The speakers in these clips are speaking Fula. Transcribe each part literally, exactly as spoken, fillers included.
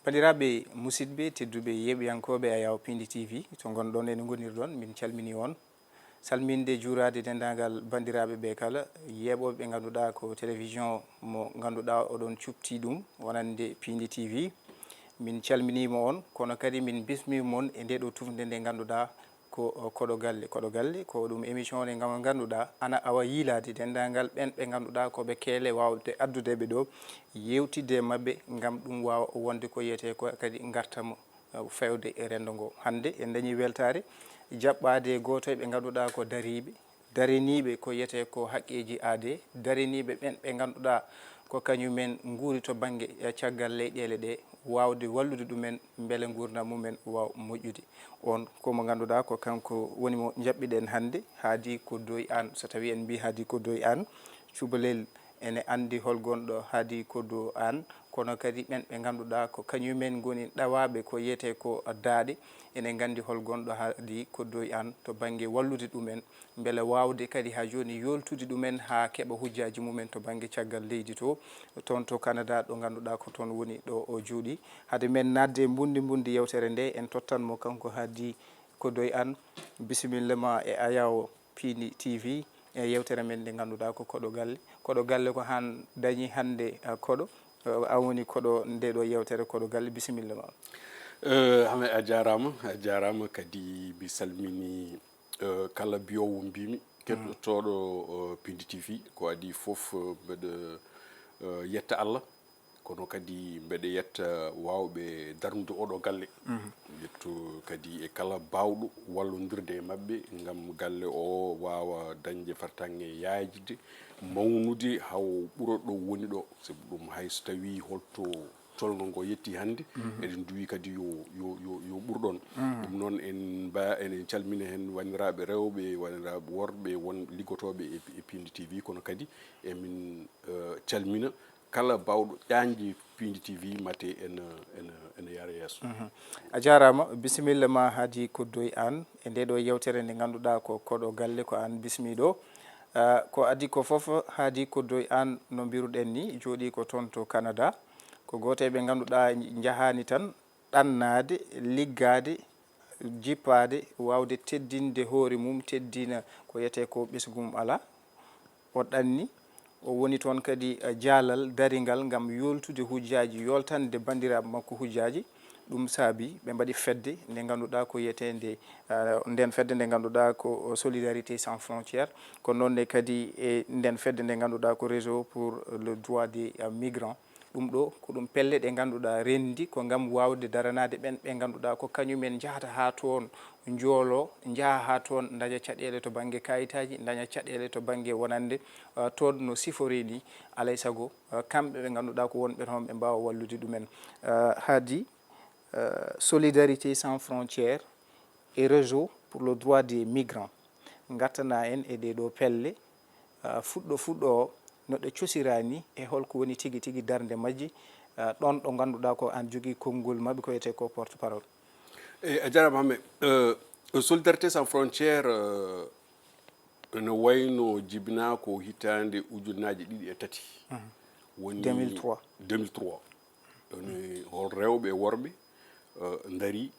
Bandiraɓe musidɓe tedduɓe yeeɓiyankooɓe Ayaw Pindi T V, to ngonɗon e no ngonirɗon, min calmini on. Salminde juuraade denndaangal banndiraaɓe ɓe kala, yeeɓooɓe ɓe ngannduɗaa ko télévision mo ngannduɗaa oɗon cupti ɗum, wonande Pindi T V. Min calminiima on, kono kadi min bismiima on e ndee ɗoo tufnde nde ngannduɗaa ko, o, Koɗo Galle. Koɗo Galle ko ɗum émission nde ngam ngannduɗaa ana awa yiilaade denndaangal ɓen ɓe ngannduɗaa ko ɓe keele waawde addude ɓe ɗoo, yeewtidde e maɓɓe ngam ɗum waawa wonde ko yiyetee ko kadi ngartam, o, fewde e renndo ngo. Hannde en dañii weltaare jaɓɓaade gooto e ɓe ngannduɗaa ko dariiɓe, dariniiɓe ko yiyetee ko haqqeeji aadee, dariniiɓe ɓen ɓe ngannduɗaa ko kañumen nguuri to bannge, e, caggal leyɗeele ɗe, waawde wallude ɗumen mbele nguurndam mumen waaw moƴƴude. On ko mo ngannduɗaa ko kanko woni mo njaɓɓiɗen hannde, Haadi Koddoy Aan. So tawii en mbii Haadi Koddoy Aan, cubalel ene anndi hol gonɗo Haadi Koddoy Aan, kono kadi ɓen ɓe ngannduɗaa ko kañumen ngoni ɗawaaɓe ko yiyetee ko daaɗe, ene nganndi hol gonɗo Haadi Koddoy Aan to bannge wallude ɗumen, mbele waawde kadi haa jooni yooltude ɗumen haa keɓa hujjaaji mumen to bannge caggal leydi to, toon to Canada, ɗo ngannduɗaa ko toon woni ɗo o jooɗii. Hade men naatde e mbundi mbundi yewtere nde, en tottan mo kanko Haadi Koddoy Aan. Bisimilla ma e Ayaw Pindi T V, e yewtere men nde ngannduɗaa ko Koɗo Galle. Koɗo Galle ko aan dañi hannde, a, koɗo, a, aan woni koɗo nde ɗo yewtere Koɗo Galle. Bisimilla ma. Eh, Hame, a jaaraama, a jaaraama kadi. Mi salmini, eh, kala mbiyoowo mbimi, keɗotooɗo, eh, Pindi T V, ko adii fof, eh, mbeɗa, eh, yetta Allah, kono kadi mbeɗa yetta waawɓe darnude oɗo galle. Yetto kadi e kala baawɗo wallondirde e maɓɓe ngam galle o waawa dañde fartaŋŋe yaajde, mawnude, haa o ɓura ɗo woni ɗo. Sabu ɗum, hay so tawii holto tolno ngo yetti hannde, eɗen nduwi kadi yo, yo, yo, yo ɓur ɗoon. Ɗum noon, en mba-, eɗen calmina heen wanndiraaɓe rewɓe, wanndiraaɓe worɓe, won liggotooɓe e, e Pindi T V, kono kadi emin, eh, calmina kala baawɗo ƴaañde Pindi T V, mate ene, ene, ene yara yeeso. Mhm. A jaaraama, bisimilla ma Haadi Koddoy Aan e ndee ɗo yewtere nde ngannduɗaa ko Koɗo Galle, ko aan bismiɗo. Ah, ko adii ko fof, Haadi Koddoy Aan, no mbiruɗen ni, jooɗii ko toon to Canada. Ko gooto e ɓe ngannduɗaa njahaani tan ɗannaade, liggaade, jippaade, waawde teddinde hoore mum, teddina ko wiyetee ko ɓesngu mum alaa. O ɗanni, o woni toon kadi, eh, jaalal daringal ngam yooltude hujjaaji, yooltande banndiraaɓe makko hujjaaji. Ɗum saabi ɓe mbaɗi fedde nde ngannduɗaa ko wiyeteende, eh, nden fedde nde ngannduɗaa ko Solidarité Sans Frontières. Ko noon ne kadi e nden fedde nde ngannduɗaa ko Réseau pour le Droit des, eh, Migrants. Ɗum ɗo ko ɗum pelle ɗe ngannduɗaa renndi ko ngam waawde daranaade ɓen ɓe ngannduɗaa ko kañumen njahata haa toon, njoolo, njaha haa toon, ndaña caɗeele to bannge kayitaaji, ndaña caɗeele to bannge wonande, ah, toon no siforii ni. Alay sago, ah, kamɓe ɓe ngannduɗaa ko wonɓe toon, ɓe mbaawa wallude ɗumen. Ah, Haadi, ah, Solidarité Sans Frontières e Réseau pour le Droit des Migrants ngartana en e ɗee ɗoo pelle, ah, fuɗɗo fuɗɗo o, no ɗe cosiraani e holko woni tigi tigi darnde majji, ah, ɗoon ɗo ngannduɗaa ko aan jogii konngol maɓɓe ko wiyetee ko porte parole. Eyi, a jaaraama, Hame. Eh, Solidarité Sans Frontières, eh, no wayno jibinaa ko hitaande ujunnaaji ɗiɗi e tati. Mhm. Woni deux mille trois. Deux mille trois. Woni hol rewɓe e worɓe, eh, ndarii,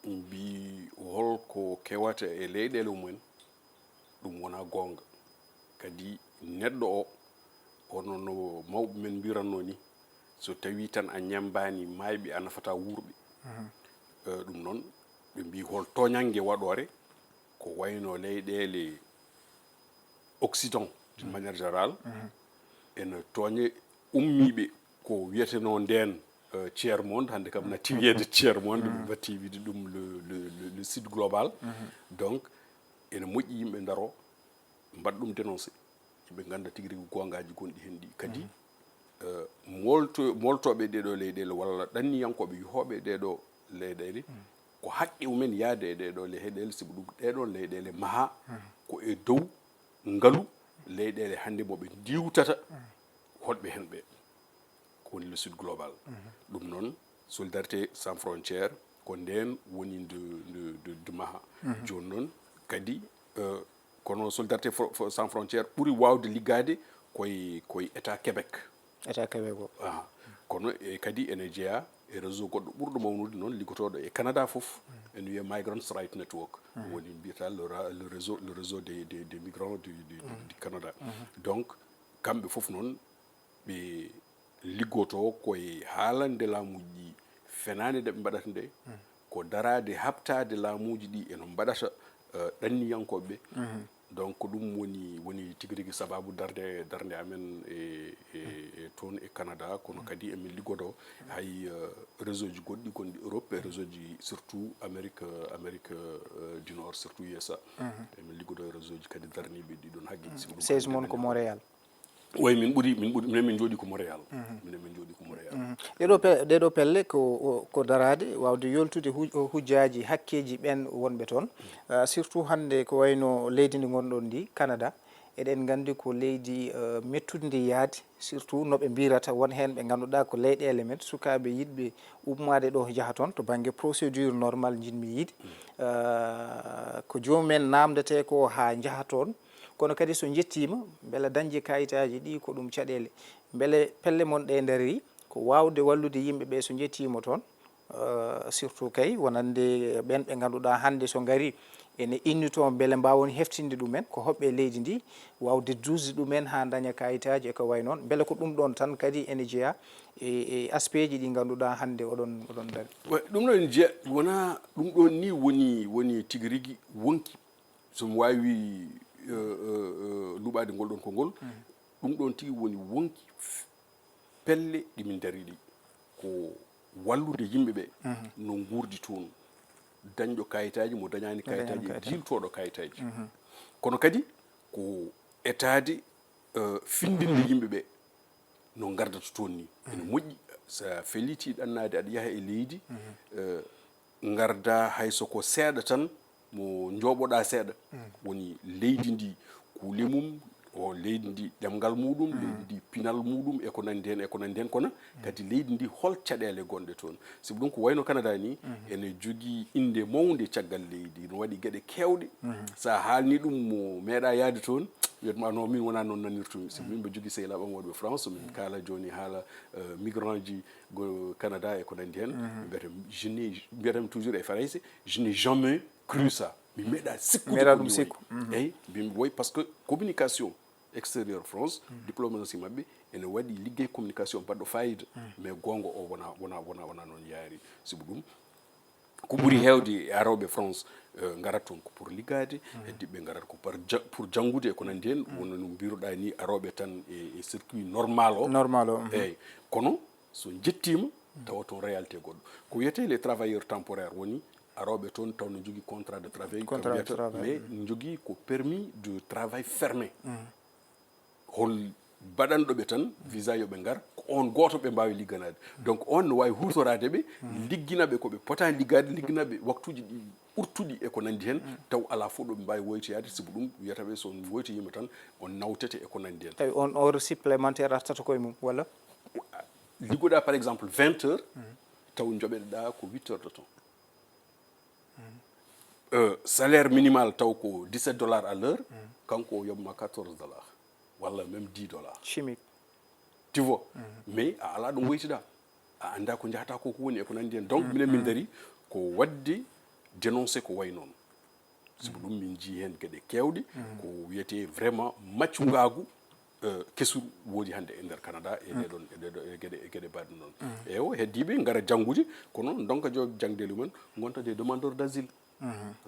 mbii holko kewata e leyɗeele mumen, ɗum wonaa goonga. Kadi neɗɗo o, hono no mawɓe men mbirannoo ni, so tawii tan a ñammbaani maayɓe, a nafataa wuurɓe. Mhm. Eh, ɗum noon, ɓe mbii hol tooñannge waɗoore, ko wayno leyɗeele Occident, d'une manière générale, ene tooñe ummiiɓe ko wiyetenoo ndeen, eh, tiers monde, hannde kam natti wiyeede tiers monde, ɓe mbatti wiide ɗum le, le, le, le sud global. Donc, ene moƴƴi yimɓe ndaroo, mbaɗa ɗum dénoncé, yimɓe ngannda tigi rigi goongaaji gonɗi heen ɗi. Kadi, eh, moolto-, mooltooɓe ɗee ɗoo leyɗeele walla ɗanniyankooɓe yahooɓe e ɗee ɗoo leyɗeele, ko haqqe mumen yahde e ɗee ɗoo leyɗeele, sibu ɗum ɗee ɗoo leyɗeele mahaa ko e dow ngalu leyɗeele hannde mo ɓe ndiwtata hoɗɓe heen ɓe. Ko woni le sud global. Ɗum noon, Solidarité Sans Frontières ko ndeen woni ndu, ndu, ndu, ndu maha. Jooni noon kadi, eh, kono Solidarité Fro-, Fro-, Sans Frontières ɓuri waawde liggaade koye, koye État Québec. État Québec o. Aha. Kono e kadi ene jeyaa e réseau goɗɗo ɓurɗo mawnude noon, liggotooɗo e Canada fof, ene wiyee Migrants' Rights Network. Woni mbiyata le ra- le réseau le réseau des des des migrants du du du Canada. Donc, kamɓe fof noon ɓe liggotoo ko e haalande laamuuji ɗi fenaande nde ɓe mbaɗata nde, ko daraade haɓtaade laamuuji ɗi e no mbaɗata, eh, ɗanniyankooɓe ɓe. Donc ko ɗum woni woni tigi rigi sababu darnde darnde amen e e e toon e Canada, kono kadi emin liggodoo hay, eh, réseau ji goɗɗi gonɗi Europe e réseau ji surtout Amérique, Amérique, eh, du Nord, surtout U S A. Emin liggodoo e réseau ji kadi darniiɓe ɗiɗon haqqe. Sibu ɗum siège mon ko Montréal. Oyi, min ɓuri min ɓuri minen min njooɗi ko Montréal. Minen min njooɗi ko Montréal. Ɗeɗo pe- ɗeɗo pelle ko o- ko daraade waawde yoltude hu- hujjaaji hakkeeji ɓeen wonɓe toon. Ah, surtout hannde ko wayno leydi ndi ngonɗon ndi, Canada. Eɗen nganndi ko leydi, eh, mettuɗi ndi yaadi, surtout no ɓe mbirata, won heen ɓe ngannduɗaa ko leyɗeele men, sukaaɓe yiɗɓe ummaade ɗo njaha toon to bannge procédure normal njiɗmi yiide. Eh, ko joomum en naamndetee ko haa njaha toon. Kono kadi so njettiima, mbele dañde kayitaaji ɗi ko ɗum caɗeele? Mbele pelle mon ɗe ndarii ko waawde wallude yimɓe ɓe so njettiima toon? Eh, surtout kay wonande ɓeen ɓe ngannduɗaa hannde so ngarii ene innitoo mbele mbaawon heftinde ɗumen ko hoɓɓe leydi ndi, waawde duusde ɗumen haa ndaña kayitaaji e ko wayi noon. Mbele ko ɗum ɗoon tan kadi ene jeyaa e e aspect ji ɗi ngannduɗaa hannde oɗon oɗon ndarii? Wa- ɗum ɗo ene jeya wonaa ɗum ɗoon ni woni woni tigi rigi wonki, so mi waawi, eh, eh, eh, luɓaade ngol ɗoon konngol. Ɗum ɗoon tigi woni wonki f- pelle ɗi min ndarii ɗi ko wallude yimɓe ɓe no nguurdi toon, dañɗo kayitaaji, mo dañaani kayitaaji, jiiltooɗo kayitaaji. Kono kadi ko etaade, eh, findinde yimɓe ɓe no ngardata toon ni. Ene moƴƴi, so a fellitii ɗannaade aɗa yaha e leydi, eh, ngarda hay so ko seeɗa tan, mo njooɓoɗaa seeɗa. Woni leydi ndi kuule mum, o leydi ndi ɗemngal muɗum, leydi ndi pinal muɗum, e ko nanndi heen, e ko nanndi heen. Kono kadi leydi ndi hol caɗeele gonɗe toon? Sibu ɗum ko wayno Canada ni, ene jogii innde mawnde caggal leydi, no waɗi geɗe keewɗe. So a haalni ɗum mo meeɗa yaade toon, wiyat ma non, min wonaa noon nanirtumi. Sibu min mbe jogii sehilaaɓe am wonɓe France, min kaala jooni haala, eh, migrant ji go Canada e ko nanndi heen. Ɓe mbiyata, je n'ai, mbiyata mi toujours e farayse, je n'ai jamais cru ça. Mi meeɗa sikkude. Meeɗa ko ɗum ni wayi sikku. Eyi, mbimi woy, parce que communication extérieure France, diplomatie maɓɓe, ene waɗi liggey communication baɗɗo fayida, mais goonga o wona wona wona wona noon yaari. Sibu ɗum ko ɓuri heewde e arooɓe France, eh, ngarata toon ko pour liggaade, heddiiɓe ngarata ko par ja- pour janngude e ko nanndi heen. Wonno no mbiruɗaa ni, arooɓe tan e e circuit normal o. Normal o. Eyi, kono so njettiima, tawa toon réalité goɗɗo. Ko wiyetee les travailleurs temporaires woni arooɓe toon taw no njogii contrat de travail, ko contrat de wiyata, travail, mais njogii ko permis de travail fermé. Hol baɗanɗo ɓe tan visa yo ɓe ngar, ko oon gooto ɓe mbaawi ligganaade. Donc oon no waawi huutoraade ɓe, liggina ɓe ko ɓe potaani liggaade, liggina ɓe waktuuji ɗi ɓurtuɗi e ko nanndi heen, taw alaa fof ɗo ɓe mbaawi woytoyaade, sibu ɗum wiyata ɓe so on woytoyiima tan on nawtete e ko nanndi heen. Tawi on heure supplémentaire artata koye mum, walla? Liggoɗaa par exemple vingt heures, taw njoɓeɗaa ko huit heures de temps. Euh, salaire minimal taw ko dix-sept dollars à l'heure, kanko o yoɓma quatorze dollars, walla même dix dollars. Chimique. Tu vois? Mais a alaa ɗum woytiɗaa. A anndaa ko njahata ko, ko woni e ko nanndi heen. Donc minen min ndarii ko waɗde dénoncer ko wayi noon. Sibu ɗum min njii heen geɗe keewɗe, ko wiyetee vraiment maccungaagu, eh, kesuru woodi hannde e nder Canada e ɗee ɗoon, e ɗee ɗoo, e geɗe, e geɗe mbaɗɗe noon. E o heddiiɓe ngara janngude, kono ndonka jo- jaŋdeeli mumen ngonta des demandeurs d'asile.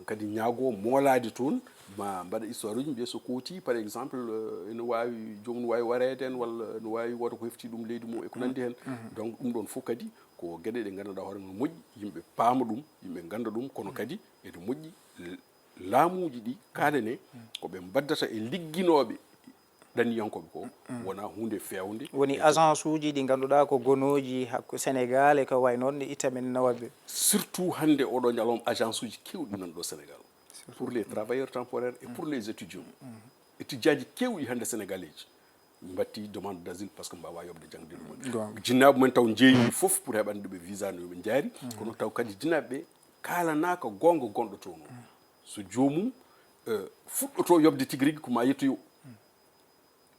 Kadi ñaagoo moolaade toon, ma mbaɗa histoire uji, mbiya so kooti, par exemple, eh, ene waawi, joomum no waawi wareede heen, walla no waawi wooto ko hefti ɗum leydi mum e ko nanndi heen. Donc ɗum ɗoon fof kadi ko geɗe ɗe ngannduɗaa hoore mum no moƴƴi, yimɓe paama ɗum, yimɓe ngannda ɗum, kono kadi ene moƴƴi l- laamuuji ɗi kaalane ko ɓe mbaddata e ligginooɓe ɗanniyankooɓe ko, wonaa huunde feewnde. Woni e ko agence uji ɗi ngannduɗaa ko gonooji hakku Sénégal e ko wayi noon, ɗi itta men nawa ɓe. Surtout hannde oɗo ñalawma, agence uji keewɗi nan ɗo Sénégal. Pour les travailleurs temporaires et pour les étudiants. Étudiant ji keewɗi hannde sénégalais ji mbatti demande d'asile parce que mbaawa yoɓde jaŋde ɗumen. Goonga. Jinnaaɓe men taw njeeyi fof pour heɓande ɓe visa no ɓe njaari. Kono taw kadi jinnaaɓe ɓe kaalanaaka goonga gonɗo toon o. So joomum, eh, fuɗɗoto yoɓde tigi rigi ko ma yettoyo.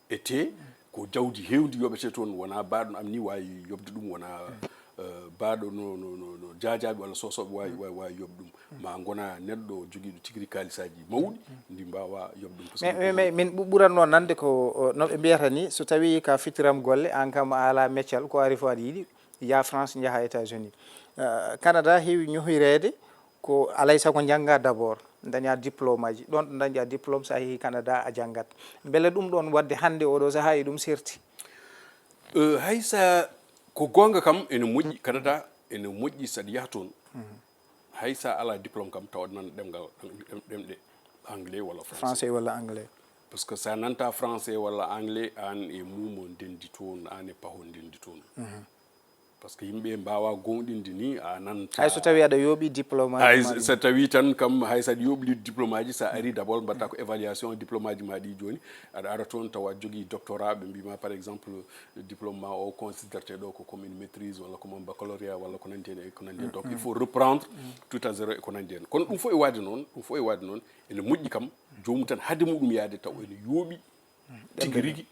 E te ko jawdi heewndi yoɓete toon, wonaa baaɗo am ni waawi yoɓde ɗum, wonaa eh, baaɗo no, no, no, no jaajaaɓe walla soosooɓe waawi, waawi, waawi yoɓ ɗum. Ma ngona neɗɗo jogiiɗo tigi rigi kaalisaaji mawɗi, ndi mbaawa yoɓ ɗum. Parce que mais mais- mais min ɓu- ɓuratno nande ko o, no ɓe mbiyata ni, so tawi ka fitiram golle, an kam a ala meccal, ko ari fof aɗa yiɗi ya France, njaha États-Unis. Eh, Canada heewi ñohireede ko alay sago njannga d'abord, daña diplôme aji. Ɗon ɗo dañɗa diplôme, so a yehi Canada a janngat. Mbele ɗum ɗon waɗde hannde oɗo sahaa e ɗum serti? Eh, hay sa ko goonga kam ene moƴƴi, Canada ene moƴƴi saɗa yaha toon. Hay sa ala diplôme kam tawa aɗa nana ɗemngal, ɗem- ɗemɗe anglais walla français. Français walla anglais? Parce que sa nanta français walla anglais, an e mumo ndendi toon, an e paho ndendi toon. Parce que yimɓe mbaawa gooŋɗinde ni, a nanta. Hay so tawi aɗa yooɓi diplôme aji Hay ma ɗi? So tawi tan kam, hay so aɗa yooɓi diplôme aji, sa ari d'abord mbaɗta ko évaluation diplôme aji ma ɗi jooni. Aɗa ara toon tawa aɗa jogii doctorat, ɓe mbima par exemple diplôme ma o considéré ɗo ko comme une maîtrise walla comme un baccalauréat walla ko nandi heen e ko nandi heen. Donc il faut reprendre tout à zéro e ko nandi heen. Kono ɗum fof e waade noon, ɗum fof e waade noon, ene moƴƴi kam joomum tan haade muɗum yaade taw ene yooɓi tigi rigi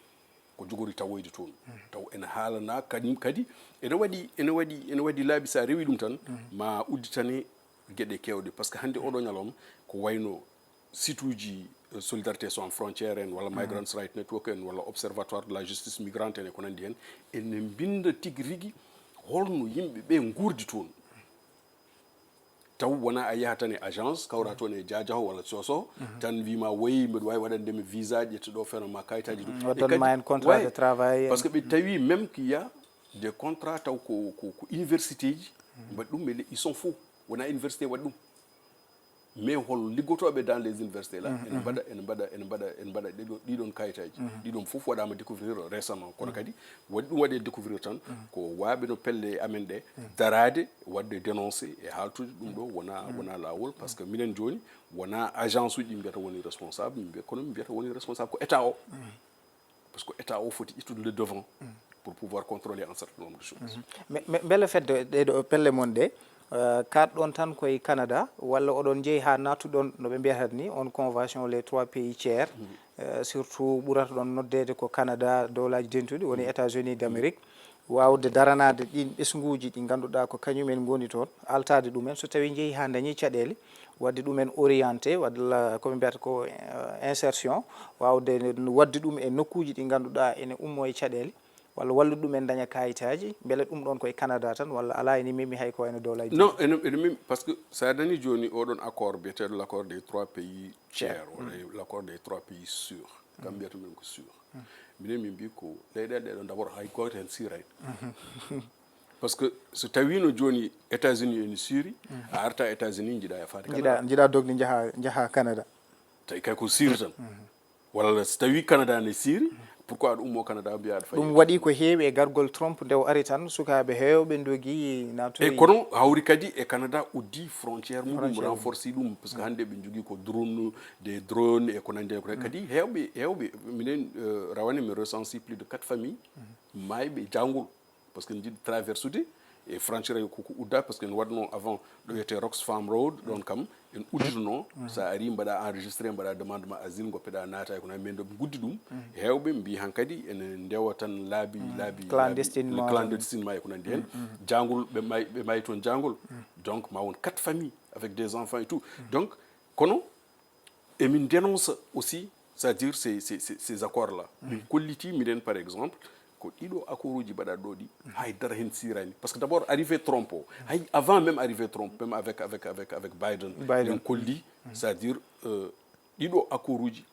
ko jogori tawoyde toon. Taw ene haalana kañum kadi, ene waɗi, ene waɗi, ene waɗi laabi, sa rewi ɗum tan, ma udditane geɗe kewɗe. Parce que hannde oɗo ñalawma ko wayno site uji, eh, Solidarité Sans Frontières en, walla Migrants' Rights Network en, walla Observatoire de la Justice Migrante en, e ko nandi heen, ene mbinda tigi rigi holno yimɓe ɓe nguurdi toon. Taw wona a yaha tan e agence, kawra toon e jajaho walla soso, tan wima woyi mbeɗa wawi waɗande mi visa, ƴetta ɗo, fena ma kayitaji ɗum. E Waɗan kadi, ma hen contrat ouais, de travail. Parce que ɓe tawi même qu'il y a des contrats taw ko, ko, ko université ji mbaɗi ɗum, mais ils sont faux. Wona université waɗi ɗum. Mais hol liggotoɓe dans les universités là, ene mbaɗa, ene mbaɗa, ene mbaɗa, ene mbaɗa ɗiɗo, ɗiɗon kayitaji. Ɗiɗon fof waɗama découvrir récemment. Kono kadi waɗi ɗum waɗe découvrir tan, ko waɓe no pelle amen ɗe, darade, waɗde dénoncé e haaltude ɗum ɗo, wona, wona lawol, parce que minen joni, wona agence uji ɗi mbiyata woni responsable, min mbiya, kono min mbiyata woni responsable ko état o. Parce que état o foti ƴettude le devant pour pouvoir contrôler un certain nombre de choses. Mais, mais, mbele fedde ɗeɗo pelle mon ɗe, eh, kaɗɗon tan koye Canada, walla oɗon jeeyi ha nattuɗon, no ɓe mbiyata ni, on convention les trois pays tiers, eh, surtout ɓurata ɗon noddede ko Canada, dowlaji dentuɗi, woni États-Unis d'Amérique, wawde daranade ɗin ɓesnguji ɗi ganduɗa ko kañumen goni toon, altade ɗumen, so tawi jeeyi ha dañi caɗele, wadde ɗumen orienté, walla ko ɓe mbiyata ko, eh, insertion, wawde wadde ɗum e nokkuji ɗi ganduɗa ene ummo e caɗele, walla wallude ɗumen daña kayitaji, mbele ɗum ɗon koye Canada tan, walla ala ene memi hay ko wayno dowlaji? Non, ene, ene memi, parce que sa nani joni oɗon accord biyeteɗo l'accord des trois pays tiers, walla l'accord des trois pays sûrs, kam mbiyata min ko sûr. Minen min mbi ko leyɗele ɗe ɗon d'abord hay goto hen siray. Parce que so tawino joni États-Unis ene siri, a arta États-Unis, jiɗa e faade Canada. Jiɗa, jiɗa dogde, jaha, jaha Canada. Tawi kay ko siri tan. Walla so tawi Canada ne siri, pourquoi aɗa ummo Canada mbiya aɗa fayi? Ɗum waɗi ko heewi e gargol Trump nde o ari tan, sukaɓe heewɓe dogi, nattoyi. Eyyi, kono hawri kadi e Canada uddi frontière muɗum, renforci ɗum, parce que hande ɓe jogui ko drone, des drones e ko nandi e ko nandi. Kadi heewɓe, heewɓe, minen, euh, rawane mi recensi plus de quatre familles mayɓe jangol. Parce que ne jiɗi traversude e frontière ko, ko udda, parce que ne waɗno avant ɗo wiyete Rocks Farm Road, ɗon kam en uddituno, sa ari mbaɗa enregistré, mbaɗa demande ma asile, goppeɗa naata e ko nandi, mais nde ɓe guddi ɗum, heewɓe mbi hankadi ene ndewa tan laabi, laabi, clandestinement, clandestinement e ko nandi hen. Jangol, ɓe may, ɓe may toon jangol. Donc ma won quatre familles avec des enfants et tout. Donc kono emin dénonce aussi, c'est-à-dire ces, ces, ces, ces accords-là. Min kolliti, minen, par exemple, ko ɗiɗo accord uji mbaɗaɗo ɗi, hay dara hen sirani. Parce que d'abord, arrivé Trump o, hay avant même arrivé Trump, même avec, avec, avec, avec Biden, Biden. Min kolli, c'est-à-dire, euh, ɗiɗo accord uji,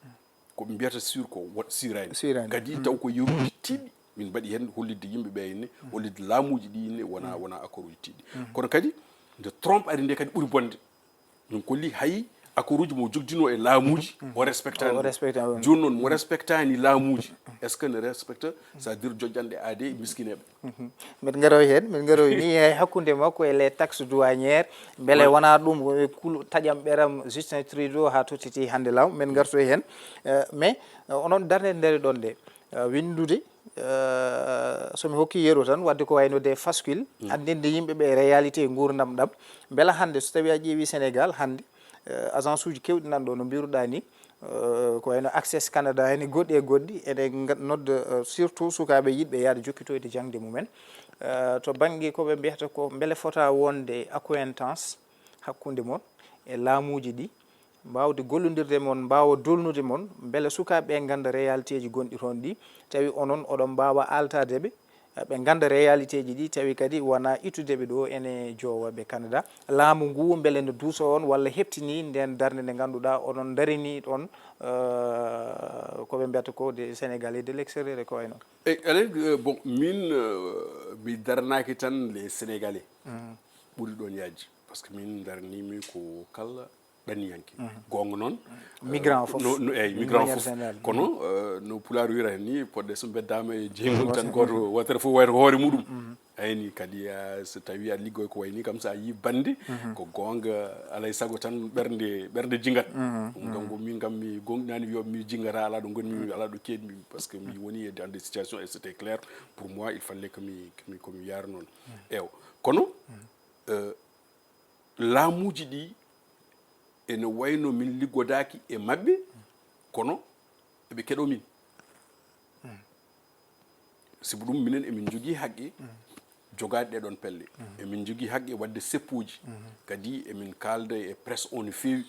ko ɓe mbiyata sûr ko wat sirani. Sirani. Kadi taw ko yeruji tiɗɗi. Min mbaɗi hen hollitde yimɓe ɓe ne, hollitde laamuji ɗi ne, wona, wona accord uji tiɗɗi. Kono kadi, nde Trump ari nde kadi ɓuri bonde. Min kolli hay accord uji mo jogdino e laamuji, o respectani. O respectani. Joni noon mo respectani laamuji, est-ce que ne respecte, c'est-à-dire joƴƴanɗe aade e miskineɓe? Min garoy hen, min garoy ni e hakkunde makko e les taxes douanières, mbele wona ɗum, e kul-, taƴam ɓeram Justin Trudeau ha tottiti hande law, min gartoy hen. Eh, mais, eh, onon darde ndere ɗon nde, eh, windude, eh, somi hokki yeru tan, wadde ko wayno des fascule, andinde yimɓe ɓe réalité e gurdam ɗam. Mbela hande so tawi a ƴeewi Sénégal hande, eh, agence uji kewɗi nan ɗo no mbiruɗa ni, eh, ko wayno Access Canada, ene goɗɗi e goɗɗi, ene nga-, nodda, eh, surtout sukaɓe yiɗɓe yaade jokkitoyde jangde mumen. eh, to bannge ko ɓe mbiyata ko mbele fota wonde accointance hakkunde mon e laamuuji ɗi, mbaawde gollondirde mon, mbaawa dolnude mon, mbele sukaaɓe ɓe ngannda réalité ji gonɗi toon ɗi, tawi onon oɗon mbaawa aaltaade ɓe, eh, ɓe ngannda réalité ji ɗi, tawi kadi wona ittude ɓe ɗo ene joowa ɓe Canada. Laamu ngu mbele no duusa on walla heɓtini ndeen darnde nde ngannduɗaa oɗon ndarini ɗoon, eh, ko ɓe mbiyata ko des Sénégalais de l'extérieur e ko wayi noon? Eyi, alay, eh, bon, min, eh, mi daranaaki tan les Sénégalais. Ɓuri ɗoon yaajde. Parce que min daraniimi ko kala ɗanniyanke. Goonga noon, migrant eh, fof, no, no, eyi, d'une migrant manière fof. Générale. Kono, eh, no Pulaar wiyata ni, poɗɗe so mbeddaama e jeyi mum tan, gooto, watere fof wayata ko hoore muɗum. Ayni kadi, ah, so tawi aɗa liggoya ko wayi ni kam, so a yii bannde, ko goonga, alay sago tan ɓernde, ɓernde jingat. Ɗum kam ko min kam mi goonɗinaani wiyo mi jingata, alaa ɗo ngonmi, alaa ɗo keedmi, parce que mi woni dans des situations et c'était clair pour moi, il fallait que mi, que mi, ko mi yaara noon. Eewa, kono, eh, laamuuji ɗi ene wayno min liggodaaki e maɓɓe, kono eɓe keɗoo min. Sibu ɗum minen emin njogii haqqe jogaade ɗee ɗoon pelle. Emin njogii haqqe waɗde seppuuji. Kadi emin kaalda e presse o no feewi.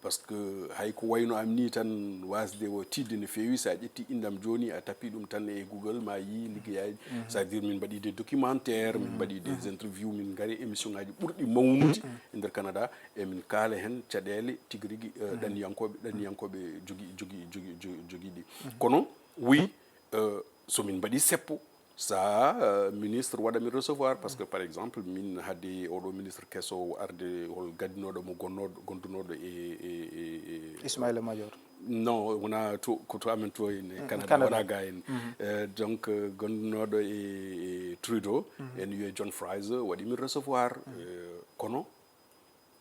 Parce que hay ko wayno am ni tan wasde o tiiɗde no feewi, so a ƴetti innde am jooni, a tappi ɗum tan e Google, ma yii liggeyaaji. C'est-à-dire min mbaɗi des documentaires, min mbaɗi des interviews, min ngari émission ngaji ɓurɗi mawnude e nder Canada, emin kaala heen caɗeele tigi rigi, eh, ɗanniyankooɓe, ɗanniyankooɓe jogi, jogi, jogi, jogi, jogi ɗi. Kono oui, eh, so min mbaɗi seppo, sa, eh, ministre waɗa min recevoir, parce que par exemple, min hade oɗo ministre keso arde hol gaddinooɗo mo gonnooɗo, gondunooɗo e, e, e, e Ismaïla Madior. Non, wona to, ko to amen to en, mm, Canada, Canada. Wona ga en. Eh, donc, eh, gondunooɗo e, e Trudeau, en wiye John Fraser, waɗi min recevoir. Eh, kono,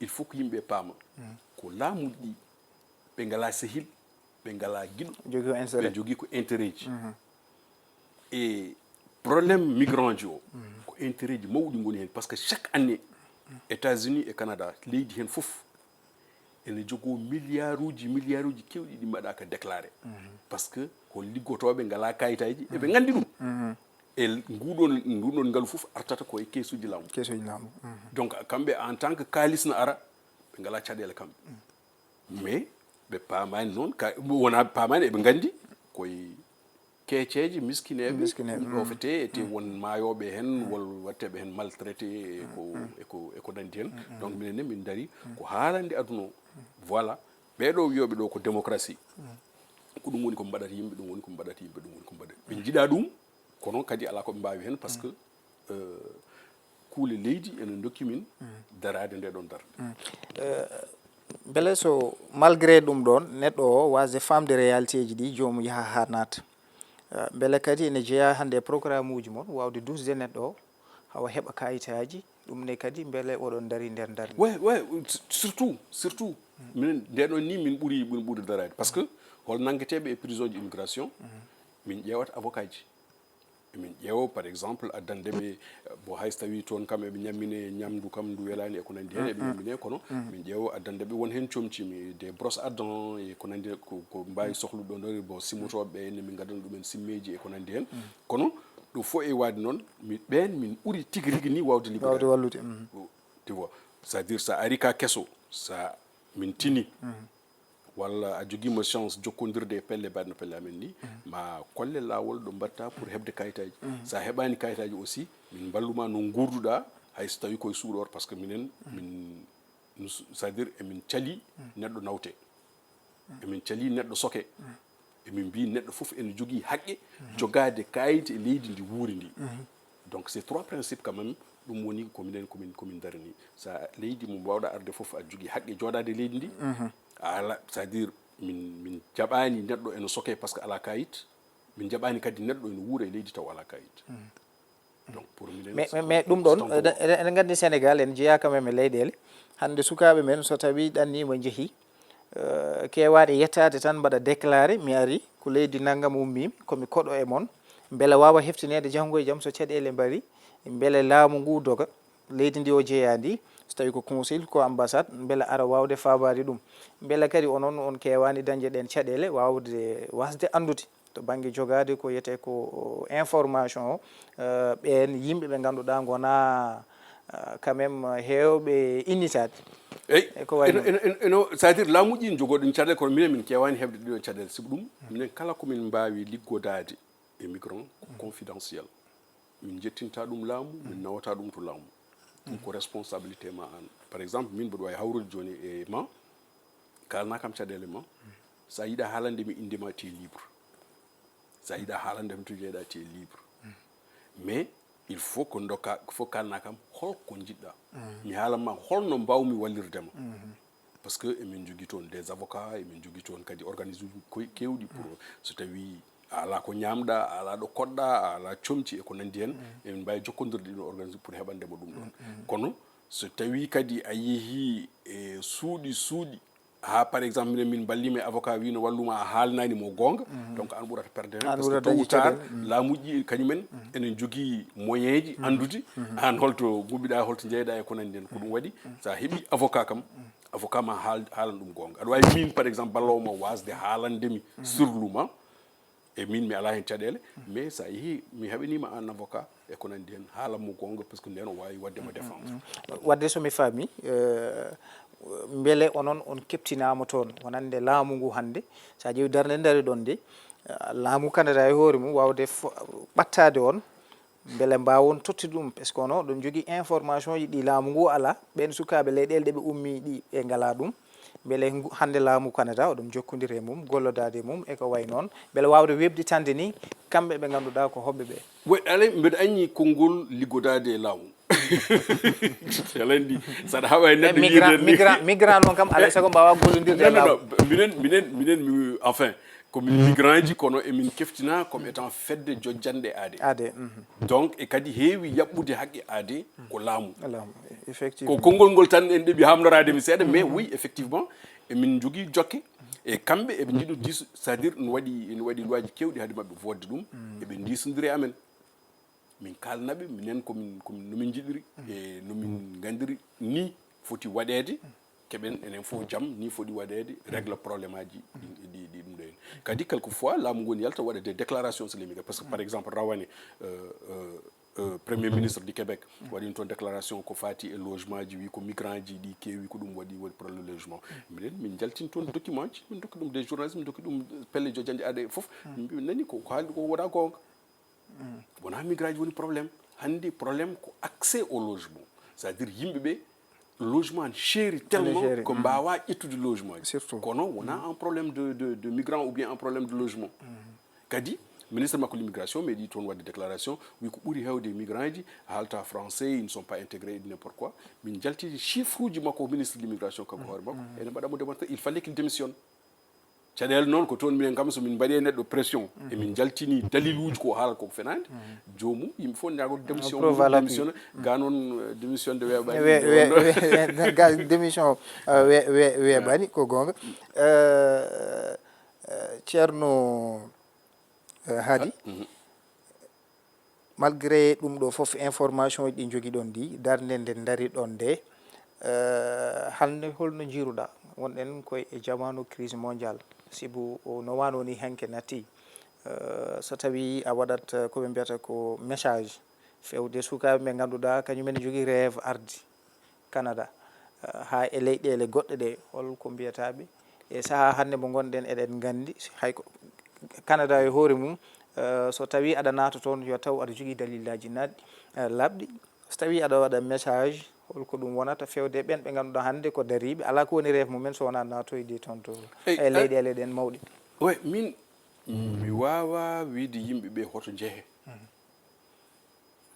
il faut que yimɓe paama. Ko laamu ɗi, ɓe ngala sehil, ɓe ngala giɗo, jogii ko intérêt. Ɓe jogii ko intérêt ji. E problème migrant ji o, ko intérêt ji mawɗi ngoni heen. Parce que chaque année, États-Unis e Canada, leydi heen fof, ene jogoo milliards uji, milliards uji keewɗi ɗi mbaɗaaka déclaré. Parce que ko liggotooɓe ngalaa kayitaaji, eɓe nganndi ɗum. E l-, nguɗon, nguɗon ngalu fof artata ko e keesuuji laamu. Keesuuji laamu. Donc, kamɓe, en tant que kaalis na ara, ɓe ngalaa caɗeele kamɓe. Mais ɓe paamaani noon, ka, wonaa ɓe paamaani, eɓe nganndi koye keeceeje, miskineeɓe, miskineeɓe, ɗofetee, ete won maayooɓe heen, walla waɗteeɓe heen maltraité, e ko, e ko, e ko nanndi heen. Donc, minen ne, min ndari ko haalande aduna o. Voilà. Ɓee ɗo wiyooɓe ɗo ko démocratie. Ko ɗum woni ko mbaɗata yimɓe, ɗum woni ko mbaɗata yimɓe, ɗum woni ko mbaɗata. Ɓe njiɗa ɗum, kono kadi alaa ko ɓe mbaawi heen, parce que, euh, kuule leydi ene ndokki min daraade nde ɗon darnde. Eh, mbele so, malgré ɗum ɗoon, neɗɗo o waasde faamde réalité ji ɗi, joomum yaha haa naata. Eh, mbele kadi ene jeyaa hannde e programme uji mon, waawde dusde neɗɗo o, hawa heɓa kayitaaji, ɗum ne kadi mbele oɗon ndarii nder darnde? Ouais, ouais, s-, surtout, surtout, minen nde ɗon ni min ɓuri, min ɓuri daraade. Parce que hol nanngeteeɓe e prison ji immigration, min ƴeewata avocat ji. Emin ƴeewa, par exemple, addande ɓe, bon, hay so tawii toon kam eɓe ñammine ñamndu kam ndu welaani e ko nanndi heen, eɓe ñammine, kono min ƴeewa addande ɓe won heen comci, mi, des brosses à dents e ko nanndi heen, ko, ko mbaawi sohlude ɗoon ɗo, bon, simmotooɓe ɓe ne, min ngaddana ɗumen simmeeji e ko nanndi heen. Kono ɗum fof e waade noon, mi, ɓeen min ɓuri tigi rigi ni waawde liggodaade. Waawde wallude. Tu vois, c'est-à-dire, so a ari ka keso, so min tini, walla a jogiima chance jokkondirde e pelle mbaɗno pelle amen ni, ma kolle laawol ɗo mbaɗta pour heɓde kayitaaji. So a heɓaani kayitaaji aussi, min mballuma no nguurduɗa, hay so tawi koye suuɗor, parce que minen, min, nous, c'est-à-dire emin cali neɗɗo nawte. Emin cali neɗɗo soke. Emin mbi neɗɗo fof ene jogii haqqe jogaade kayit e leydi ndi wuuri ndi. Donc ces trois principes quand même, ɗum woni ko minen, ko min, ko min darani. Sa leydi mo mbawɗa arde fof, a jogii haqqe jooɗaade e leydi ndi. A ala, c'est-à-dire min, min jaɓaani neɗɗo ene soke parce que alaa kayit. Min jaɓaani kadi neɗɗo ene wuura e leydi taw alaa kayit. Donc, pour minen, mais, c'est mais, mais ɗum ɗon, c'est un eɗen, eɗen nganndi Sénégal ene jeyaa quand même e leyɗeele. Hannde sukaaɓe men, so tawii ɗanniima njehii, eh, keewaani yettaade tan mbaɗa déclaré, mi arii, ko leydi nanngam ummiimi, ko mi koɗo e mon. Mbele waawa heftineede janngo e jam so caɗeele mbarii, mbele laamu ngu doga, leydi ndi o jeyaa ndi, so tawii ko consul, ko ambassade, mbele ara waawde faabaade ɗum. Mbele kadi onon, on keewaani dañde ɗeen caɗeele, waawde, waasde anndude to bannge jogaade ko wiyetee ko information o, eh, ɓeen yimɓe ɓe ngannduɗaa ngonaa, eh, quand même, heewɓe innitaade. Eyi, e ko wayi noon. C'est-à-dire laamuuji ɗi njogooɗen caɗeele, kono minen min keewaani heɓde ɗiɗo caɗeele, sibu ɗum minen kala ko min mbaawi liggodaade e migrant ko confidentiel. Min njettinta ɗum laamu, min nawata ɗum to laamu. Ɗum ko responsabilité ma aan. Par exemple, min mboɗo waawi hawrude jooni e ma, kaalna kam caɗeele ma. So a yiɗa haalande mi innde ma, tu es libre. So a yiɗa haalande mi to jeyɗa, tu es libre. Mais il faut ko dokka, fof kaalna kam hol ko njiɗɗa. Mi haala ma hol no mbaawmi wallirde ma. Parce que emin njogii toon des avocats, emin njogii toon kadi organisme uji keewɗi pour so tawii a alaa ko ñaamɗa, a alaa ɗo koɗɗa, a alaa comci e ko nanndi heen, emin mbaawi jokkondirde ɗiin organisme pour heɓande mo ɗum ɗoon. Kono so tawii kadi a yehii e suuɗi suuɗi, haa par exemple minen min mballii ma e avocat, wii no wallu ma, a haalnaani mo goonga, donc aan ɓurata perde heen. Parce que tôt ou tard laamuuji ɗi kañum en ene njogii moyen ji anndude aan holto ngubiɗa, holto njeyɗa e ko nanndi heen. Ko ɗum waɗi so a heɓii avocat kam, avocat ma haal- haalan ɗum goonga. Aɗa waawi min par exemple balloowo ma waasde haalande mi sirlu ma, e min mi alaa heen caɗeele, mais so a yehii mi haɓaniima aan avocat e ko nanndi heen, haalan mo goonga, parce que ndeen o waawi waɗde ma défendre. Waɗde so mi faami, eh, mbele onon on keɓtinaama toon wonande laamu ngu hannde? So a ƴeewi darnde ndari ɗon nde, eh, laamu Canada e hoore mum waawde fo- ɓattaade on, mbele mbaawon totti ɗum, parce que onon oɗon njogii information ji ɗi laamu ngu alaa, ɓeen sukaaɓe leyɗeele ɗe ɓe ummii ɗi ɓe ngalaa ɗum. Mbele ngu- hannde laamu Canada oɗon jokkondiri e mum, gollodaade e mum e ko wayi noon, mbele waawde weɓditande ni kamɓe ɓe ngannduɗaa ko hoɓɓe ɓe? Wi, alay, mbeɗa anndi konngol liggodaade e laamu. Aɗa anndi, so aɗa haɓa e neɗɗo migrant yiide ni- migrant migrant noon kam alay sago mbaawa gollondirde e non non laamu. Non, minen minen minen mi- enfin, ko min migrant ji kono emin keftina comme étant fedde jojjanɗe aade. Aade. Donc e kadi heewi yaɓɓude haqqe aade ko laamu. Laamu, effectivement. Ko konngol ngol tan en ɗeɓi hamnoraade mi seeɗa, mais oui, effectivement emin njogii jokke e kamɓe eɓe njiɗi diis- c'est-à-dire no waɗi ene waɗi loi ji keewɗi hade maɓɓe vootde ɗum. Eɓe ndiisondiri e amen. Min kaalna ɓe minen ko min ko min no min njiɗiri e no min nganndiri ni foti waɗeede. Keɓen enen fof jam ni foti waɗeede, régla problème aji ɗi ɗi ɗi ɗum ɗo en. Kadi quelque fois laamu ngu ne yalta waɗa des déclarations sur les migrants, parce que par exemple rawane euh, euh, euh, premier ministre du Québec waɗino toon déclaration ko faati e logement ji, wi ko migrant ji ɗi keewi, ko ɗum waɗi waɗi problème logement. Minen min njaltini toon document ji, min dokki ɗum des journalistes, min dokki ɗum pelle jojjanɗe aade fof. Min mbi nani ko ko haalɗi ko wona goonga. Wonaa migrant ji woni problème. Hannde problème ko accès au logement, c'est-à-dire yimɓe ɓe logement ne seeri tellement ko mbaawaa ƴettude logement ji. Surtout. Kono wonaa un problème de, de, de migrant ou bien un problème de logement. Kadi ministre makko l'immigration meeɗi toon waɗde déclaration, wi ko ɓuri heewde e migrant ji haalta français, ils ne sont pas intégrés et n'importe quoi. Min njaltini chiffre uji makko, ministre de l'immigration kanko hoore makko ene mbaɗa mo démontré, il fallait qu'il démissionne. Caɗeele noon ko toon minen kam so min mbaɗi e neɗɗo pression, emin njaltini daliluuji ko haala koko fenaani, joomum yimɓe fof ñaagoo démission, démission. Ga noon euh, démission de weeɓaani. We- we- we- ga- démission euh, we- we- weeɓaani, ko goonga. Euh, euh, Ceerno euh, Haadi, malgré ɗum ɗo fof, information ji ɗi njogiɗon ɗi, darnde nde ndariɗon nde, eh, hannde holno njiiruɗa? Wonɗen koye e jamaanu crise mondial, sibu o no wano ni hanke natti. Eh, so tawi a waɗat, eh, ko ɓe mbiyata ko message fewde sukaaɓe ɓe ngannduɗaa kañumen njogii rêve arde Canada, eh, haa e leyɗeele goɗɗe ɗe, hol ko mbiyataaɓe? E sahaa hannde mo ngonɗen, eɗen nganndi hay ko Canada e hoore mum, eh, so tawii aɗa naata toon, yo taw aɗa jogii dalillaaji naatɗi, eh, laaɓɗi. So tawii aɗa waɗa message, hol ko ɗum wonata fewde ɓeen ɓe ngannduɗaa hannde ko dariiɓe, alaa ko woni rêve mumen so wonaa naatoyde toon to e leyɗeele ɗeen mawɗe? Wi, min mi waawaa wiyde yimɓe ɓe hoto njehe.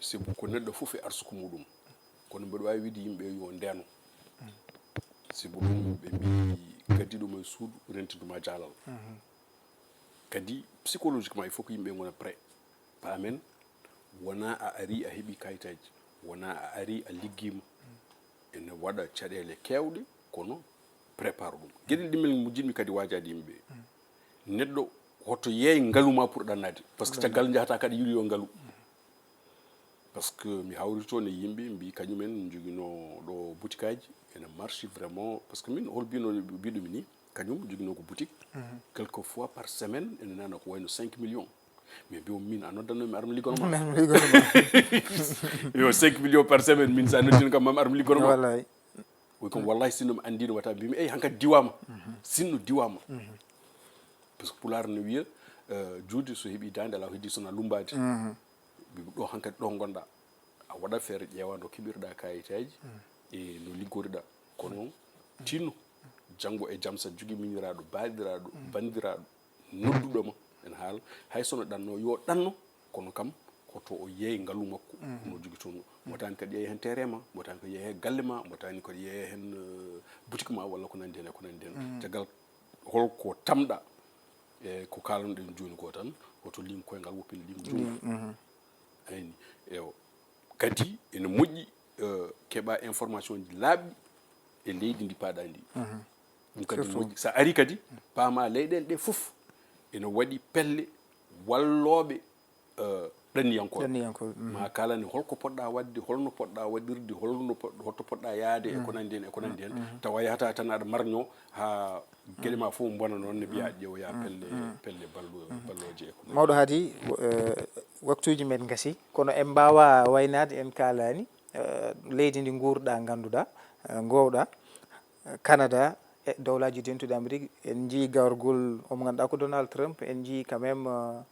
Sibu ko neɗɗo fof e arsuku muɗum. Kono mbeɗa waawi wiyde yimɓe yo ndeno. Sibu ɗum ɓe mbii gaddiɗo ma e suudu, rentiduma jaalal. Kadi psychologiquement il faut que yimɓe ngona prêt. Paamen, wona a ari a heɓi kayitaji, wona a ari a liggima. Ene waɗa caɗeele kewɗe, kono prépare ɗum. Geɗel ɗimmel mo jiɗmi kadi wajaade yimɓe. Neɗɗo hoto yeey ngalu ma pour ɗannade, parce que caggal njahata kadi yiɗoyo ngalu. Parce que mi hawri toon e yimɓe mbi kañumen joguino ɗo boutique aji ene marche vraiment, parce que min hol mbino mbiɗumi ni, kañum joginoo ko boutique. Quelquefois par semaine ene nana ko wayno cinq millions. Mais mbiyo min a noddanno mi armi liggono ma. Yo cinq millions par semaine, min sa noddino kam mam armi liggono ma. Wallahi. Wi comme wallahi sinno mi anndino wata mbimi eyi hankadi diwama. Sinno diwama. Parce que pulaar no wiya, eh, juude so heɓi daande ala ko heddi sona lumbaade. Ɗo hankadi ɗo gonɗa, a waɗa feere ƴeewa no keɓirɗa kayitaji e no liggoriɗa. Kono tinno janngo e jam sa jogi miñiraɗo, baaɗiraɗo, banndiraaɗo, nodduɗo ma ene haala, hay sono ɗanno yo ɗanno, kono kam ko to o yeey ngalu makko no jogi toon. Motani kadi yeeya heen terrain ma, motani kadi yeeya heen galle ma, motani kadi yeeya heen, eh, boutique ma walla ko nandi heen e ko nandi heen. Caggal holko tamɗa e ko kalanɗen jooni ko tan, woto lim koyngal, woppin lim junngo. Ayni. Eyo. Kadi ene moƴƴi, eh, keɓa information ji laaɓɗi e leydi ndi paɗa ndi. Ɗum kadi moƴƴi. Sa ari kadi, paama leyɗeele ɗe fof ene waɗi pelle wallooɓe, eh, ɗanniyankooɓe. Ɗanniyankooɓe, ma kalani holko poɗɗa waɗde, holno poɗɗa waɗirde, holno poɗ-, holto poɗɗa yaade e ko nandi heen, e ko nandi heen. Tawa yahata tan aɗa marño ha geɗe ma fof mbona noon ne mbiya aɗa ƴeewoya pelle, pelle ballo-, ballooje e ko nandi. Mawɗo Hadi, eh, waktuuji men ngasi, kono en mbaawa waynaade en kaalaani, eh, leydi ndi nguurɗa, ngannduɗa, eh, ngoowɗa, eh, Canada e Dowlaaji Dentuɗi Amérique, en njii gargol omo ngannduɗaa ko Donald Trump, en njii quand même, eh,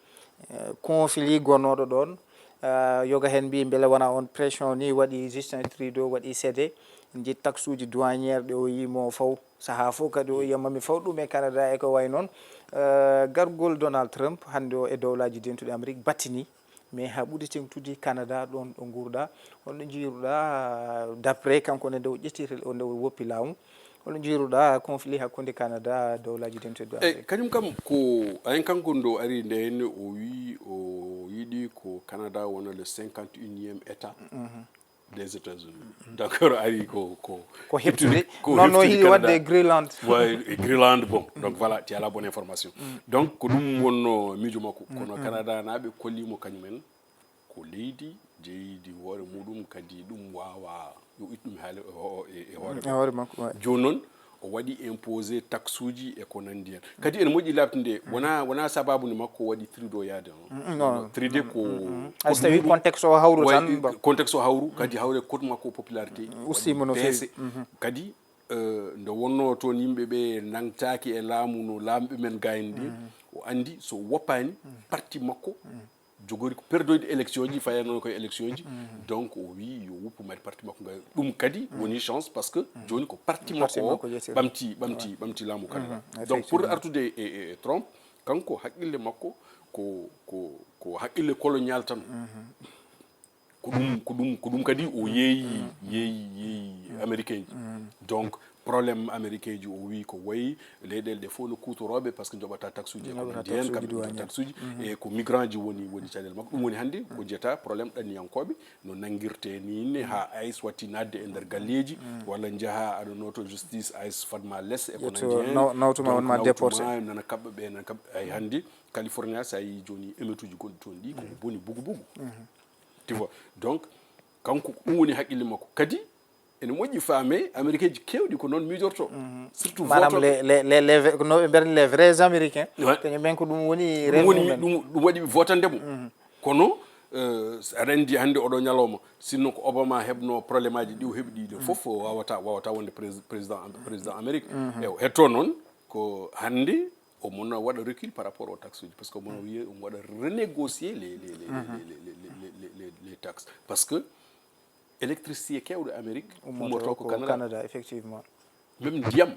eh, conflit gonnooɗo ɗoon, eh, yoga heen mbii mbele wona on pression ni waɗi Justin Trudeau waɗi cédé, en njii taxuuji douanière ɗi o yii mo faw. Sahaa fof kadi o yiyatma mi faw ɗum e Canada e ko wayi noon. Eh, gargol Donald Trump hannde o e Dowlaaji Dentuɗi Amérique battini, mais haa ɓuri teeŋtude Canada ɗoon ɗo nguurɗa, holno njiiruɗa, d'après kanko ne nde o ƴettiri, o nde o woppi laamu, holno njiiruɗa conflit hakkunde Canada Dowlaaji Dentuɗi Amérique? Kañum kam ko, ayen kanko ndo ari nde henne o wi o yiɗi ko Canada wona le cinquante et unième état des États-Unis. Donc, oɗo ari ko, ko, ko heɓtude. Ko non, no heɓtude hiɗi Canada. Waɗde Greenland. Ouais, e Greenland, bon. Donc, voilà, tu as la bonne information. Donc, ko ɗum wonno miijo makko. Kono Canada naaɓe kolli mo kañum en ko leydi jeyiidi hoore muɗum, kadi ɗum waawa yo ittu ɗum haale e ho-, e, e hoore E hoore makko, ouais. Jooni noon, o waɗi imposé taxe uji e ko nandi hen. Kadi ene moƴƴi laaɓtude, wona, wona sababu nde makko waɗi Trudeau yaade on. Mm, mm, non. Trudeau ko, mm, mm, mm. Hay so tawi contexte o hawru tan, bon. Contexte o hawru, kadi hawre code makko popularité, mm, usti mo no feewi. Baissé. Mhm. Kadi, eh, nde wonno toon yimɓe ɓe nangtaaki e laamu no laamɓe men gayni ɗin, o andi so woppaani, parti makko, jogori ko perdoyde élection ji, faya noon koye élection ji. Donc, o wi yo woppu mari parti makko ngal. Ɗum kadi woni chance, parce que jooni ko parti makko o ɓamti, ɓamti, ɓamti laamu Canada. Donc, pour artude e, e, e Trump, kanko haqqille makko ko, ko, ko haqqille colonial tan. Ko ɗum, ko ɗum, ko ɗum kadi o yeeyi, yeeyi, yeeyi Américain ji. Donc, problème Américain ji, o wi ko wayi leyɗeele ɗe fof no kuutorooɓe, parce que njoɓata taxe uji e ko nandi hen, kamɓe njoɓata taxe uji, e ko migrant ji woni, woni caɗeele makko. Ɗum woni hannde ko jeyata problème ɗanniyankooɓe, no nanngirte ni ne, haa ice watti naatde e nder galleeji, walla njaha aɗa nooto justice, ice fadma les e ko nandi hen. Nawtuma, wonma déporté. Nana kaɓɓa ɓe, nana kaɓɓa. Ay hannde, California, so a yii jooni émeutes uji gonɗi toon ɗi, koko boni bugu bugu. Tu vois? Donc, kanko ɗum woni haqqille makko. Kadi, ene moƴƴi faame, Américain ji keewɗi ko noon miijorto. Surtout maanaam voto les, les, les, les vra-, ko no ɓe mbiyata les vrais Américains. Ouais. Kañum en ko ɗum woni rêve mumen. Ɗum woni, ɗum, ɗum waɗi ɓe votande mo. Kono, eh, aɗa anndi hannde oɗo ñalawma, sinno ko Obama heɓno problème aji ɗi o heɓi ɗi ɗo fof, o wawata, wawata wonde prés-, président, président Amérique. E o hetto noon, ko hannde omo waɗa recul par rapport aux taxes uji, parce que omo wiya omo waɗa renégocier les, les, les taxes. Parce que électricité keewɗo Amérique ummotoo ko Canada. Canada, effectivement. Même ndiyam.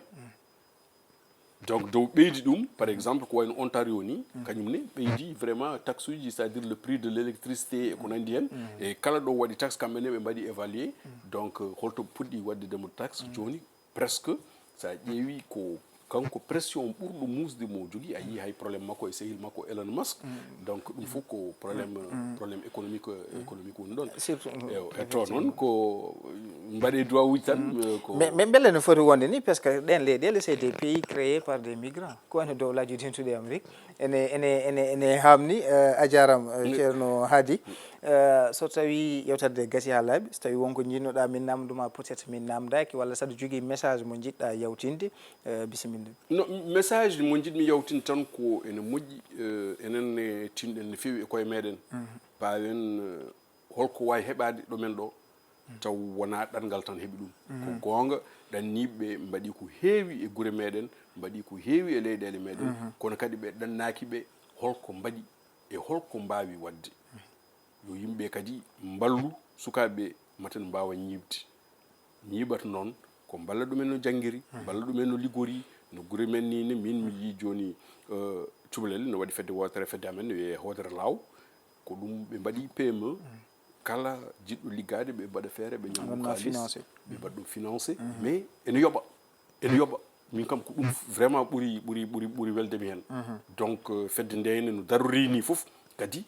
Donc, dow ɓeydi ɗum, par exemple, ko wayno Ontario ni, kañum ne ɓeydi vraiment taxe uji, c'est-à-dire le prix de l'électricité e ko nandi hen. E kala ɗo waɗi taxe, kamɓe ne ɓe mbaɗi évaluer. Donc, euh, holto puɗɗi waɗde demo taxe jooni, presque, so a ƴeewi ko kanko pression ɓurɗo muusde mo jogii, a yii hay problème makko e sehil makko Elon Musk. Donc, ɗum fof ko problème, euh, problème économique, euh, économique woni ɗon. Surtout, mm, eyo, e to noon ko mbaɗe duwawuji tan, euh, ko mais, mais mbele no foti wonde ni, parce que ɗen leyɗeele, c'est des pays créés par des migrants. Ko wayno Dowlaaji Dentuɗi Amérique, ene, ene, ene, ene haamni, euh, a jaaraama, euh, Ceerno Hadi. Eh, so tawi yewterde gasi haa laaɓi, so tawi wonko njiɗnoɗa min namduma, peut-être min namdaki, walla saɗa jogii message mo njiɗɗa yawtinde, eh, bisimilla. No, message mo njiɗmi yawtinde tan ko ene moƴƴi, eh, enen ne tinɗen no feewi e koye meɗen. Paawen, eh, holko wawi heɓade ɗo men ɗo, taw wona ɗanngal tan heɓi ɗum. Ko goonga, ɗanniiɓe mbaɗi ko heewi e gure meɗen, mbaɗi ko heewi e leyɗeele meɗen, kono kadi ɓe ɗannaaki ɓe holko mbaɗi e holko mbaawi waɗde. Yo yimɓe kadi mballu sukaaɓe maten mbaawa ñiiɓde. Ñiiɓata noon ko mballa ɗumen no janngiri, mballa ɗumen no liggori, no gure men ni, ne min mi yii jooni, eh, cubalel no waɗi fedde wootere, fedde amen no wiyee Hootere Laaw. Ko ɗum ɓe mbaɗi P M E. Kala jiɗɗo liggaade, ɓe mbaɗa feere, ɓe ñaama ɗum Wonno kaalis, financé. Ɓe mbaɗa ɗum financé, mais ene yoɓa, ene yoɓa. Min kam ko ɗum vraiment ɓuri, ɓuri, ɓuri, ɓuri welde mi heen. Donc, euh, fedde nde ne no darori ni fof, kadi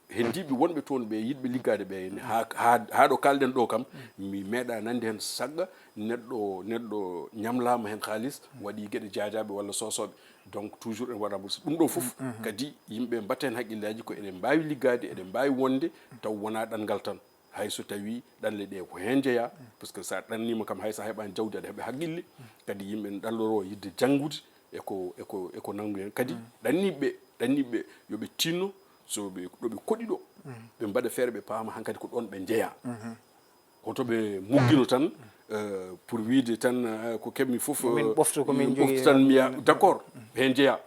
heddiiɓe wonɓe toon ɓe, yiɗɓe liggaade ɓe, ene haa, haa, haa ɗo kaalɗen ɗo kam, mi meeɗa nande heen saɗɗa neɗɗo, neɗɗo ñamlaama heen kaalis, waɗi geɗe jaajaaɓe walla soosooɓe. Donc, toujours ene waɗa mboɗo. Ɗum ɗo fof kadi yimɓe mbatta heen haqqillaaji, ko eɗen mbaawi liggaade, eɗen mbaawi wonde, taw wonaa ɗanngal tan. Hay so tawii ɗanle ɗe ko heen njeyaa, par ce que so a ɗanniima kam, hay so a heɓaani jawdi, aɗa heɓa haqqille, kadi yimɓe ne ɗalloroo yiɗde janngude e ko, e ko, e ko nanngu heen. Kadi ɗanniiɓe, ɗanniiɓe yo ɓe tinno, so ɓe, ɗo ɓe koɗi ɗo, ɓe mbaɗa feere, ɓe paama hankadi ko ɗoon ɓe njeyaa. Hoto ɓe muggino tan, euh, pour wiide tan, euh, ko keɓmi fof, min euh, ɓofta ko min min ɓofta jogii tan, mi yaha. D'accord, heen jeyaa.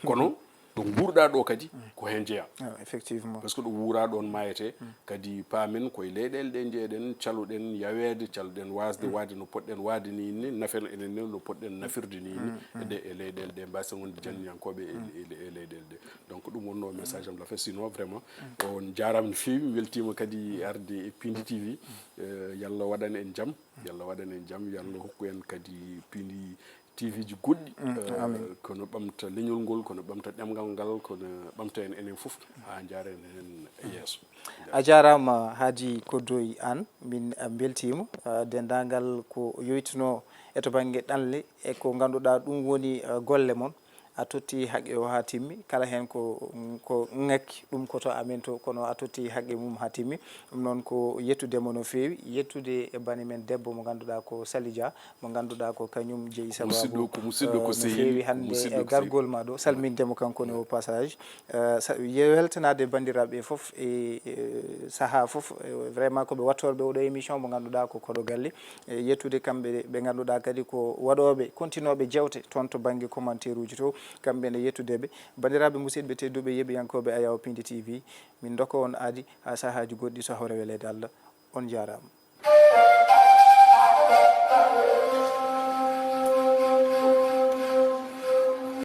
Kono ɗo nguurɗaa ɗo kadi, ko heen jeyaa. Ah, effectivement. Par ce que ɗo wuuraa ɗoon maayetee, kadi paamen ko e leyɗeele ɗe njeeɗen, caloɗen yaweede, caloɗen waasde waɗde no poɗɗen waɗde ni, ni nafen enen ne no poɗɗen nafirde ni, ni, e ɗe, e leyɗeele ɗe, mbaasen wonde janniyankooɓe e, e, e leyɗeele ɗe. Donc, ɗum wonnoo message am la fait. Sinon, vraiment, on njaaraama no feewi, mi weltiima kadi arde e Pindi T V. Eh, yo Allah waɗan en jam, yo Allah waɗan en jam, yo Allah hokku en kadi Pindi T V ji goɗɗi, eh, amin. Kono ɓamta leñol ngol, kono ɓamta ɗemngal ngal, kono ɓamta en enen fof, haa njaaren heen e yeeso. A jaaraama, Haadi Koddoy Aan, min, eh, mbeltiima, eh, denndaangal ko yowitunoo e to bannge ɗanle e ko ngannduɗaa ɗum woni, eh, golle mon. A totti haqqe o haa timmi, kala heen ko, ko ŋakki, ɗum ko to amen to, kono a totti haqqe mum haa timmi. Ɗum noon ko yettude mo no feewi, yettude e bani men debbo mo ngannduɗaa ko Sali Dia, mo ngannduɗaa ko kañum jeyi sababu, musidɗo, ko musidɗo, eh, ko no sehil, feewi ko hannde, musidɗo, eh, ko sehil. Gargol ma ɗo, salminde mo kanko ne au passage. Eh, sa-, ye-, weltanaade banndiraaɓe fof e, eh, sahaa fof, eh, vraiment ko ɓe wattorɓe oɗo émission mo ngannduɗaa ko koɗo galle. E yettude kamɓe ɓe ngannduɗaa kadi ko waɗooɓe, kontinooɓe jeewte toon to bannge commentaire uji to, kamɓe ne yettude ɓe. Banndiraaɓe musidɓe tedduɓe yeeɓiyankooɓe Ayaw Pindi T V, min ndokka on aadi haa sahaaji goɗɗi so hawre weleede Allah. On njaaraama.